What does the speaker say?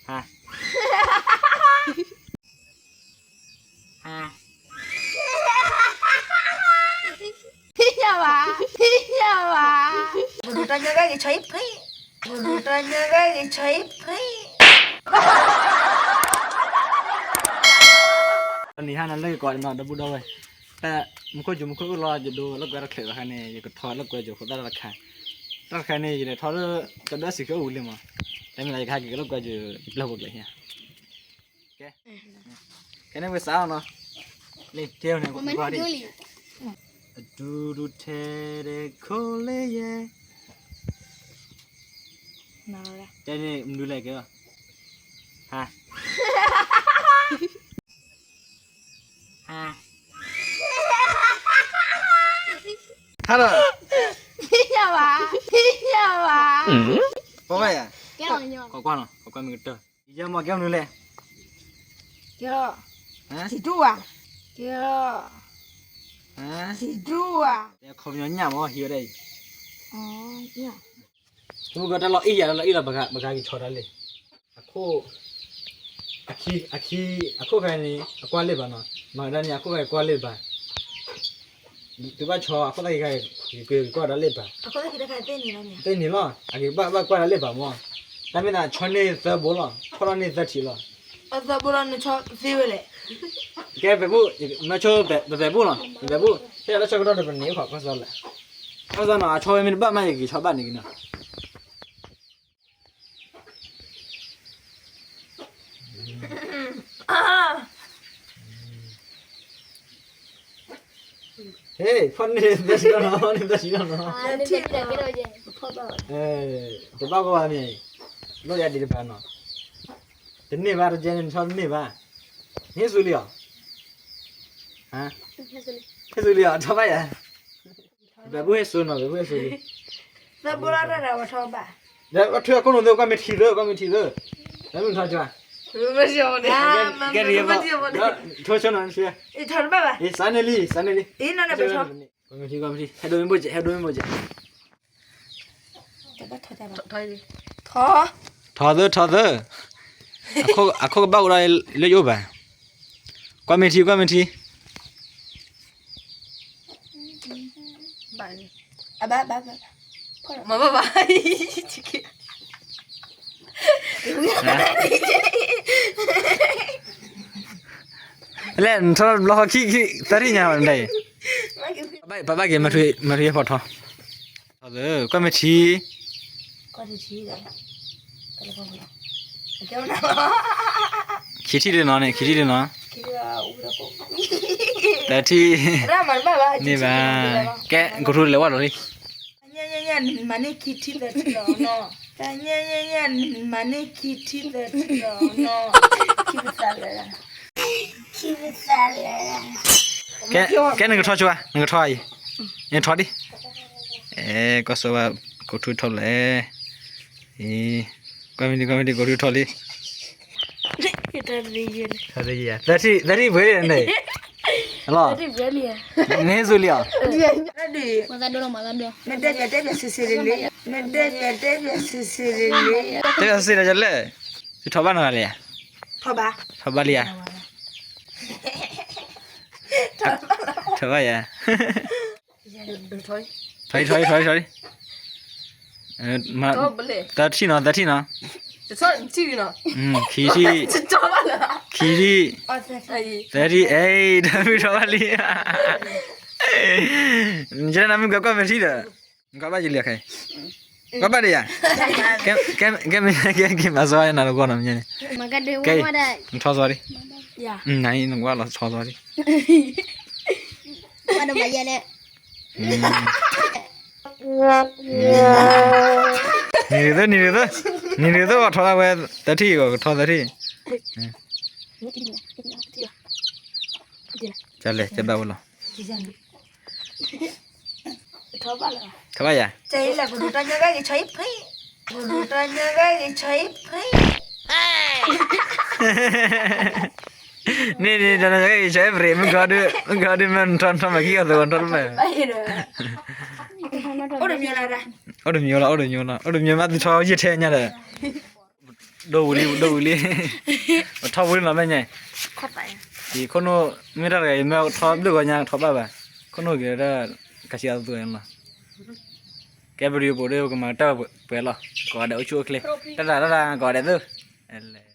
ဟါ ဟါ ဟ့ၣ်ညါဘၣ် ဟ့ၣ်ညါဘၣ် ပဒုးတၢ်ညါဂၤဂ့ၤဆီအံၤပြံ ပဒုးတၢ်ညါဂၤဂ့ၤဆီအံၤပြံ နံၤဟါနၤလၢယကိးနီၤ ဒီပုၢ်ဒီဝဲၢ်, တၢ်မူခိၣ်စူၤမူခိၣ်အူလီၤ ယဒိလီၤကွဲတၢ်ချဲးဘၣ်ခါန့ၣ် ယကထီၣ်လီၤကွဲစူၤဃိသတးတခါ, တၢ်တခါန့ၣ် ယလဲၤထီၣ်လၢ ကဒၢစံးကအိၣ်ဝံၤလံမး, တမ့ၢ်လၢယကဟဲက့ၤလီၤကွဲစူၤ ယပျဲၢ်ဖိကျဲၤဟံၣ်, ကဲန့ၣ်ဝဲစးအီၤနီၤ, လံ ထဲန့ၣ် ကွၢ်ဒံး, အဒူဒူထဲတခိၣ်လၢယဲ တဲန့ၣ်မနုၤလဲၣ်ကဲလီၤ, ဟါ ဟါ ဟါဒီး ဟ့ၣ်ညါဘၣ် ဟ့ၣ်ညါဘၣ် ပှၤဘၣ်ယၤ ကဲလီၤ ကွၢ်ကွၢ်နီၤ ကွၢ်ကွၢ်မ့ၢ်ကတၢၢ် ယဲမီၢ်ကဲမနုၤလဲၣ်, ကဲလီၤ စံးဒူဧါ, ကဲလီၤ စံးဒူဧါ, ခီပညီညၣ်မီၢ်ဟံးဝဲဒၣ်အံၤ, မုၢ်ကတၢၢ်လီၤအံၣ်ယၤလီၤအံၣ်လီၤ ပကဟဲက့ၤဆီတၢ်လံ, အခိၣ် အခံ အခံ အခိၣ်ခါန့ၣ် အကွၢ်လ့ၢ်ဘၣ်နီၤ, မၤကဒါန့ၣ် အခိၣ်ခါအံၤကွၢ်လ့ၢ်ဘၣ်, သုဘၣ်ဆီအခိၣ်သၣ်ခံခါအံၤ ကွၢ်ဒၣ်လ့ၢ်ဘၣ်, သ့ၣ်န့ၣ်လီၤ အကဘၣ်ဘၣ်ကွၢ်ဒၣ်လ့ၢ်ဘၣ်မီၢ်, တၢ်မ့ၢ်သးဆီန့ၢ်သၢဘိလီၤ ဖီၣ်ထီၣ်န့ၢ်သၢထံးလီၤ, သၢဘိလီၤနဆီသ့ဝဲလဲၣ်, ကဲပူၤ မၢဆိပပဲာ်ပူၤနီၤ ပပဲာ်ပူၤ ဟဲလၢဆၢကတီၢ်ဒီးပန့ၢ်ခီၣ်ကီၢ်စီလၢ, ကီၢ်စီနီၤ အဆီဝဲမ့ၢ်တဘၣ်မးယက့ၤဆီဘၣ်န့ၣ်က့ၤနီၤ ဟ့ၣ် ဖီၣ်န့ၢ်သၢဆံလီၤနီၤ ဖီၣ်န့ၢ်သၢဆံလီၤနီၤ, တဘၣ်ကီဘၣ်မ့ၢ်, လိၣ်ယၤဒံးတဘၣ်နီၤ, တန့ၢ်ဘၣ်တကဲန့ၣ် နထီၣ်တန့ၢ်ဘၣ်, နဟ့ၣ်ဆူလံအီၤ, ဟ့ၣ်ဆူလံအီၤ ထီၣ်ဘၣ်ယၤ ပပဲာ်ဘူၣ်ဟ့ၣ်စိနီၤ ပပဲာ်ဘူၣ်ဟ့ၣ်စိလံ, သၢဘိလီၤတၢ်ဒီးပထီၣ်ဘၣ်, ဒီးပထွဲအခိၣ်နူာ်သ့ ကွၢ်မ့ၢ်ထံသ့ ကွၢ်မ့ၢ်ထံသ့, လၢမ့ၢ်ထီၣ်ကၠီ, ကဲဒ်ယဘၣ်, ထိဆိနီၤ, ထီၣ်တဘၣ်ဘၣ်, စးန့ၢ်လံ စးန့ၢ်လံ, ကွၢ်မ့ၢ်ထံ ကွၢ်မ့ၢ်ထံ, ဟဲဒိမ့ၢ်ဘိၣ်ကဲ ဟဲဒိမ့ၢ်ဘိၣ်ကဲ ထီၣ်သၢ ထီၣ်သၢ, အခိၣ်ကဘၣ်အိၣ်ဒီးလၢယအိၣ်ဘၣ်, ကွၢ်မ့ၢ်ထံ ကွၢ်မ့ၢ်ထံ, မဘၣ်ဘၣ်, လဲၣ် နထီၣ်ဘျီဃီခံ ခံ သၢထံၣ်ညါဘၣ်န့ၣ်, ပဘၣ်က့ၤ မၤထွံဖီၣ်ထီၣ်, ကွၢ်မ့ၢ်ထံ, ခံထံၣ်ဒ်နီၤန့ၣ် ခံထံၣ်ဒ်နီၤ, သၢထံၣ်, န့ၢ်ဘၣ်, ကဲ ကိးထူလဲၤဝဲလီၤလံ မၤန့ၢ်ခံထံၣ်သၢထံၣ်လီၤနီၤ, မၤန့ၢ်ခံထံၣ်သၢထံၣ်လီၤနီၤ, ကဲ နကထီၣ်ဆိဧါ နကထီၣ်အံၤ, နထီၣ်ဒံး, အဲ ကွၢ်စိဝဲ ကိးထူထီၣ်လဲၣ်, ကွၢ်မ့ၢ်ဒံး ကွၢ်မ့ၢ်ဒံး ကိးထူထီၣ်လံ, သၢထံၣ် သၢထံၣ်ပှဲၤလံန့ၣ်, လီၤ, နဟ့ၣ်ဆူလံအီၤ, တဲဘၣ်စ့ၢ်ကီးလဲၣ်, သုထီၣ်ဘၣ်နဂၤလဲၣ်, ထီၣ်ဘၣ်လံဧါ, ထီၣ်ဘၣ်ယၤ, ထီၣ်အံၤ ထီၣ်အံၤ ထီၣ်အံၤ သၢထံၣ်နီၤ သၢထံၣ်နီၤ, ခံထံၣ်, ခံထံၣ်, သၢထံၣ်, အဲ တၢ်မုၢ်ထီၣ်ဘၣ်လံ, နကနၢ်မုၢ်ကကွၢ်မ့ၢ်ထံဒီး, နကွၢ်ဘၣ်ယလံအခါအံၤ, ကွၢ်ဘၣ်ဒံးယၤ, ကဲ ကဲ ကဲ မ့ၢ်ကဲ ကဲ မၤစီဝါနၤလီၤကွၢ်နီၤ မ့ၢ်န့ၣ်, ကဲ နထီၣ်စီဒံး, နနကွၢ်လီၤထီၣ်စီဒံး, နံၤဒ်သိး နံၤဒ်သိး နံၤဒ်သိး အထီၣ်ဒၣ်ဝဲ သၢထံၣ်အဂီၢ် ကထီၣ်သၢထံၣ်, ကလဲၤ ကဘၣ်ဝဲလီၤ, ထီၣ်ဘၣ်ယၤ, န့ၣ်န့ၣ် တၢ်နကဂဲၤဂ့ၤဆီအ့ၣ်ပြံ, တၢ်နကဂဲၤဂ့ၤဆီအ့ၣ်ပြံ, မုၢ်ကီၢ်ဒုး မုၢ်ကီၢ်ဒုး မ့ၢ်နထီၣ်ထီၣ်မၤကံၢ်အီၤသဝီ နထီၣ်တမ့ၢ်, အိၣ်တမံၤလီၤ, အိၣ်တမံၤလီၤ အိၣ်တမံၤလီၤ အိၣ်တမံၤမး သုထီၣ်ယဲၢ်ထဲညါဒီး ဒိၣ်ဝံၤလံ ဒိၣ်ဝံၤလံ, ပထီၣ်ဝံၤလံနီၤ မ့ၢ်ညါ, ယခိၣ်နူာ် မ့ၢ်တၢ်တဂၤအံၤ မ့ၢ်ထီၣ်ဘျုးဂီၤညါ ထီၣ်ဘၣ်ဘၣ်, ခိၣ်နူာ်က့ၤဒၣ် ကဆံးအသိးလီၤ, ကဲ video ပိာ်ဒီး ပကမၤတၢ်ပှဲၤလီၤ, ကိးဂၤဒဲးအိၣ်ဆူၣ်အိၣ်ချ့, တၢ်တၢ်တၢ်တၢ် ကိးဂၤဒဲးသု, လဲ